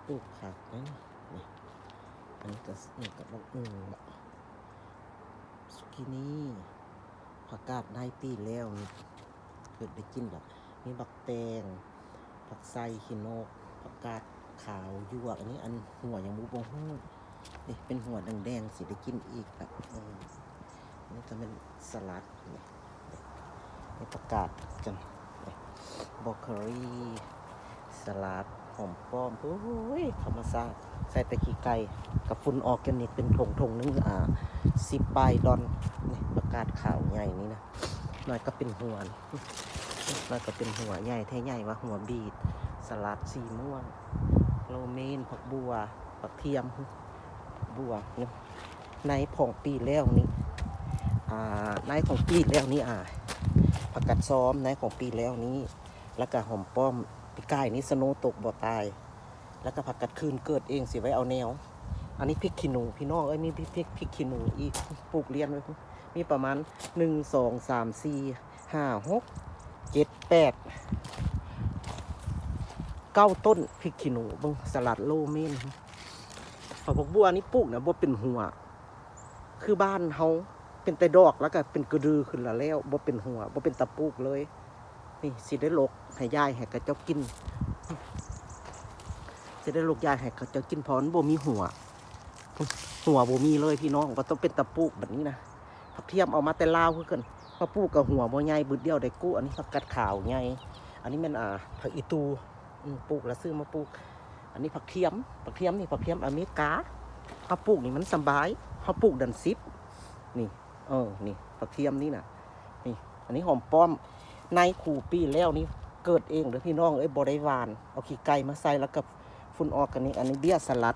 ປູກຜັກເດ້ນີ້ ອັນນີ້ກໍ ນີ້ກໍບັກອຶ່ງ ຊູກກີນີ ຜັກກາດໄດ້ປີແລ້ວນີ້ ເກີດໄດ້ກິນລະ ມີບັກແຕງ ຜັກໄຊ ຂີ້ນົກ ຜັກກາດຂາວຢວກ ອັນນີ້ອັນຫົວຍັງບໍ່ຮູ້ ນີ້ເປັນຫົວແດງໆ ຊິໄດ້ກິນອີກລະ ເອີ ນີ້ກໍແມ່ນສະຫຼັດ ນີ້ ນີ້ ນີ້ຜັກກາດຈັ່ງ ນີ້ ບຣອກໂຄລີ ສະຫຼັດ ຫອມປ້ອມ ໂອ້ຍ ທຳມະຊາດ ໃສ່ແຕ່ຂີ້ໄກ່ກັບຝຸ່ນອອກ ອັນນີ້ເປັນຖົງ ຖົງໜຶ່ງ ອ່າ ສິບປາຍດອນ ນີ້ ຜັກກາດຂາວໃຫຍ່ນີ້ນະ ນ້ອຍກໍເປັນຫົວ ນ້ອຍກໍເປັນຫົວ ໃຫຍ່ແທ້ໃຫຍ່ວ່າ ຫົວບີດ ສະຫຼັດ ສີມ່ວງ ໂລເມນ ຜັກບົ່ວ ຜັກທຽມ ບົວ ໃນຂອງປີແລ້ວນີ້ ອ່າ ໃນຂອງປີແລ້ວນີ້ ອ່າ ຜັກກາດຊອມ ໃນຂອງປີແລ້ວນີ້ ແລ້ວກະຫອມປ້ອມ ປີກາຍນີ້ສະໂນຕົກບໍ່ຕາຍ ແລ້ວກະຜັກກາດຄືນເກີດເອງ ຊິໄວ້ເອົາແນວ ອັນນີ້ພິກຂີ້ໜູ ພີ່ນ້ອງເອີຍ ມີພິກ ພິກ ພິກຂີ້ໜູອີກ ປູກລຽນໄວ້ ມີປະມານ ໜຶ່ງ ສອງ ສາມ ສີ່ ຫ້າ ຫົກ ເຈັດ ແປດ ເກົ້າຕົ້ນ ພິກຂີ້ໜູ ເບິ່ງ ສະຫຼັດ ໂລເມນ ເຂົາ ຜັກບົວນີ້ປູກນະ ບໍ່ເປັນຫົວ ຄືບ້ານເຮົາ ເປັນແຕ່ດອກ ແລ້ວກໍເປັນກະດືຂຶ້ນລະແລ້ວ ບໍ່ເປັນຫົວ ບໍ່ເປັນຕາປູກເລີຍ ນີ້ ຊິໄດ້ຫຼົກໃຫ້ຍາຍໃຫ້ເຂົາເຈົ້າກິນ ຊິໄດ້ຫຼົກຢາຍໃຫ້ເຂົາເຈົ້າກິນ ເພາະມັນບໍ່ມີຫົວ ຫົວບໍ່ມີເລີຍພີ່ນ້ອງ ບໍ່ຕ້ອງເປັນຕາປູກແບບນີ້ນະ ຜັກທຽມເອົາມາແຕ່ລາວຄືກັນ ມາປູກກໍຫົວບໍ່ໃຫຍ່ ບຶດດຽວໄດ້ກູ້ ອັນນີ້ຜັກກາດຂາວໃຫຍ່ ອັນນີ້ແມ່ນ ອ່າ ຜັກອີ່ຕູ ອືມ ປູກລະຊື້ມາປູກ ອັນນີ້ຜັກທຽມ ຜັກທຽມນີ້ຜັກທຽມອາເມລິກາ ເຮົາປູກນີ້ມັນສະບາຍ ເຮົາປູກເດືອນສິບ ນີ້ ເອີ ນີ້ ຜັກທຽມນີ້ນະ ນີ້ ອັນນີ້ຫອມປ້ອມ ໃນຄູປີແລ້ວນີ້ເກີດເອງເດີພີ່ນ້ອງເອີຍ ບໍ່ໄດ້ຫວ່ານ ເອົາຂີ້ໄກ່ມາໃສ່ ແລ້ວກໍຝຸ່ນອອກ ອັນນີ້ ອັນນີ້ເບ້ຍສະຫຼັດ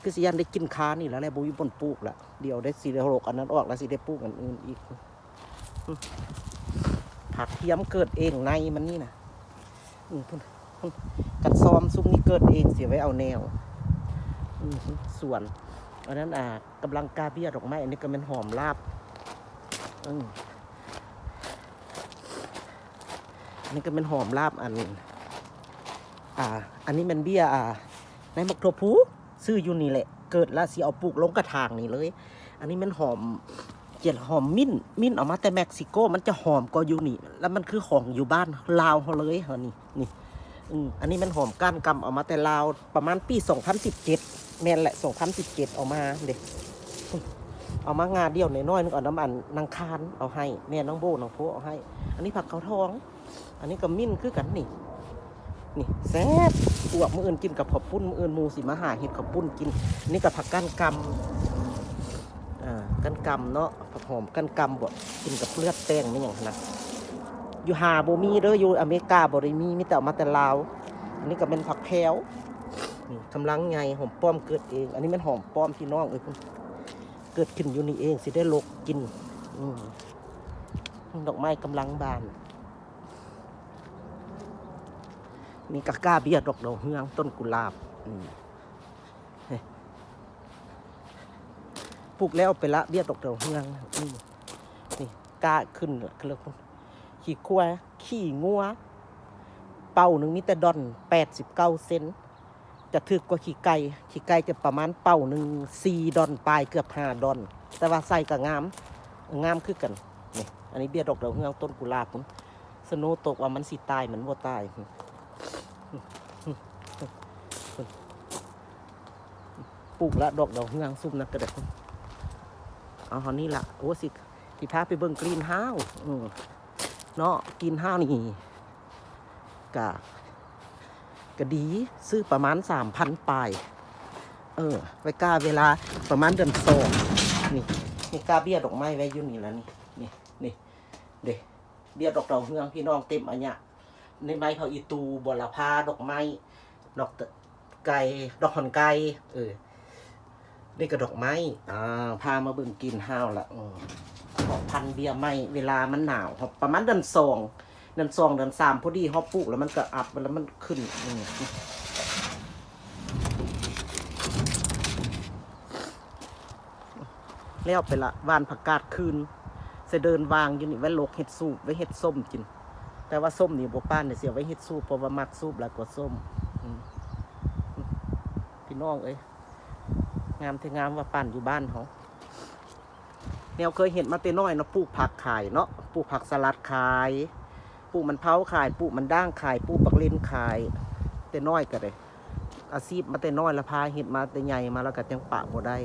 ຄືຊິຢ້ານໄດ້ກິນຄານີ້ແຫຼະ ແລ້ວບໍ່ມີບ່ອນປູກລະ ດຽວໄດ້ ຊິໄດ້ລົກອັນນັ້ນອອກ ແລ້ວຊິໄດ້ປູກອັນອື່ນອີກ. ຜັກທຽມເກີດເອງໃນມັນນີ້ນະ ອືມ ພຸ້ນ ພຸ້ນ ກັນຊອມຊຸມນີ້ເກີດເອງ ຊິໄວ້ເອົາແນວ ອືມ ສວນ ອັນນັ້ນ ອ່າ ກຳລັງກ້າເບ້ຍດອກໄມ້ ອັນນີ້ກໍແມ່ນຫອມລາບ ອືມ ອັນນີ້ກໍແມ່ນຫອມລາບ ອັນ ອ່າ ອັນນີ້ແມ່ນເບ້ຍ ອ່າ ໃນໝາກຖົ່ວພູ ຊື້ຢູ່ນີ້ແຫຼະ ເກີດລະຊິເອົາປູກລົງກະຖາງນີ້ເລີຍ ອັນນີ້ແມ່ນຫອມ ເຈັດ ຫອມມິ້ນ ມິ້ນເອົາມາແຕ່ເມັກຊິໂກ ມັນຈະຫອມກວ່າຢູ່ນີ້ ລະມັນຄືຂອງຢູ່ບ້ານລາວເຮົາເລີຍ ອັນນີ້ ນີ້ ອືມ ອັນນີ້ແມ່ນຫອມກ້ານກຳ ເອົາມາແຕ່ລາວ ປະມານປີສອງພັນສິບເຈັດ ແມ່ນແຫຼະ ສອງພັນສິບເຈັດ ເອົາມາເດ້ ເອົາມາງ່າດຽວນ້ອຍໆໜຶ່ງ ເອົານຳອັນນາງຄານເອົາໃຫ້ ແມ່ນາງໂບນາງໂພເອົາໃຫ້ ອັນນີ້ຜັກເຂົາທອງ ອັນນີ້ກໍມິ້ນຄືກັນນີ້ ນີ້ແຊບ ປວກມື້ອື່ນກິນກັບເຂົ້າປຸ້ນ ມື້ອື່ນໝູ່ຊິມາຫາເຮັດເຂົ້າປຸ້ນກິນ ນີ້ກໍຜັກກ້ານກຳ ອ່າ ກ້ານກຳເນາະ ຜັກຫອມກ້ານກຳບໍ ກິນກັບເລືອດແປ້ງແມ່ນຫຍັງຫັ້ນນະ ຢູ່ຫາບໍ່ມີເດີ ຢູ່ອາເມລິກາບໍ່ໄດ້ມີ ມີແຕ່ເອົາມາແຕ່ລາວ ອັນນີ້ກໍແມ່ນຜັກແພວ ນີ້ກຳລັງໃຫຍ່ ຫອມປ້ອມເກີດເອງ ອັນນີ້ແມ່ນຫອມປ້ອມພີ່ນ້ອງເອີຍ ເກີດຂຶ້ນຢູ່ນີ້ເອງ ຊິໄດ້ລົກກິນ ອືມ ດອກໄມ້ກຳລັງບານ ນີ້ກະກ້າເບ້ຍດອກດາວເຮືອງ ຕົ້ນກຸຫຼາບ ອືມ ປູກແລ້ວໄປລະເບ້ຍດອກດາວເຮືອງ ອືມ ນີ້ກ້າຂຶ້ນລະ ຄືລະ ຂີ້ຄວາຍ ຂີ້ງົວ ເປົາໜຶ່ງມີແຕ່ດອນແປດສິບເກົ້າເຊັນ ຈະຖືກກວ່າຂີ້ໄກ່ ຂີ້ໄກ່ຈະປະມານເປົາໜຶ່ງສີ່ດອນປາຍ ເກືອບຫ້າດອນ ແຕ່ວ່າໃສ່ກໍງາມ ງາມຄືກັນ ນີ້ ອັນນີ້ເບ້ຍດອກດາວເຮືອງ ຕົ້ນກຸຫຼາບພຸ້ນ ສະໂນຕົກວ່າມັນຊິຕາຍ ມັນບໍ່ຕາຍ ປູກລະດອກດາວເຮືອງຊຸມນັ້ນກໍໄດ້ ເອົາເທົ່ານີ້ລະ ໂອ້ ຊິ ຊິພາໄປເບິ່ງກຣີນເຮົາ ເນາະ ກຣີນເຮົານີ້ ກະ ກະດີ ຊື້ປະມານສາມພັນປາຍ ເອີ ໄວ້ກ້າເວລາປະມານເດືອນສອງ ນີ້ ນີ້ກ້າເບ້ຍດອກໄມ້ໄວ້ຢູ່ນີ້ລະ ນີ້ ນີ້ ນີ້ເດ້ ເບ້ຍດອກດາວເຮືອງ ພີ່ນ້ອງ ເຕັມອາຍະ ໃນໄມ້ເຜົາອີຕູ ບົວລະພາ ດອກໄມ້ ດອກ ໄກ່ ດອກຫອນໄກ່ ເອີ ນີ້ກໍດອກໄມ້ ອ່າ ພາມາເບິ່ງກຣີນເຮົາລະ ເອີ ເພາະພັນເບ້ຍໄມ້ ເວລາມັນໜາວ ປະມານເດືອນສອງ ເດືອນສອງ ເດືອນສາມ ພໍດີເຮົາປູກແລ້ວມັນກໍອັບ ແລ້ວມັນຂຶ້ນ ອືມ ແລ້ວໄປລະ ຫວ່ານຜັກກາດຄືນ ຊິເດີນວາງຢູ່ນີ້ ໄວ້ລົກເຮັດສູບ ໄວ້ເຮັດສົ້ມກິນ ແຕ່ວ່າສົ້ມນີ້ບໍ່ປານໃດ ຊິເອົາໄວ້ເຮັດສູບ ເພາະວ່າມັກສູບຫຼາຍກວ່າສົ້ມ ອືມ ອືມ ນ້ອງເອີຍ ງາມແທ້ງາມວ່າ ປານຢູ່ບ້ານເຮົາ. ແນວເຄີຍເຮັດມາແຕ່ນ້ອຍເນາະ ປູກຜັກຂາຍເນາະ ປູກຜັກສະຫຼັດຂາຍ ປູກມັນເຜົາຂາຍ ປູກມັນດ້າງຂາຍ ປູກບັກເລັ່ນຂາຍ ແຕ່ນ້ອຍກະໄດ້ ອາຊີບມາແຕ່ນ້ອຍ ລະພາເຮັດມາແຕ່ໃຫຍ່ມາ ລະກະຍັງປະບໍ່ໄດ້.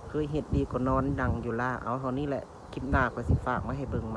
ເຄີຍເຮັດດີກວ່ານອນນັ່ງຢູ່ລາ. ເອົາ ເທົ່ານີ້ແຫຼະ ຄລິບໜ້າຂ້ອຍຊິຝາກມາໃຫ້ເບິ່ງໃໝ່.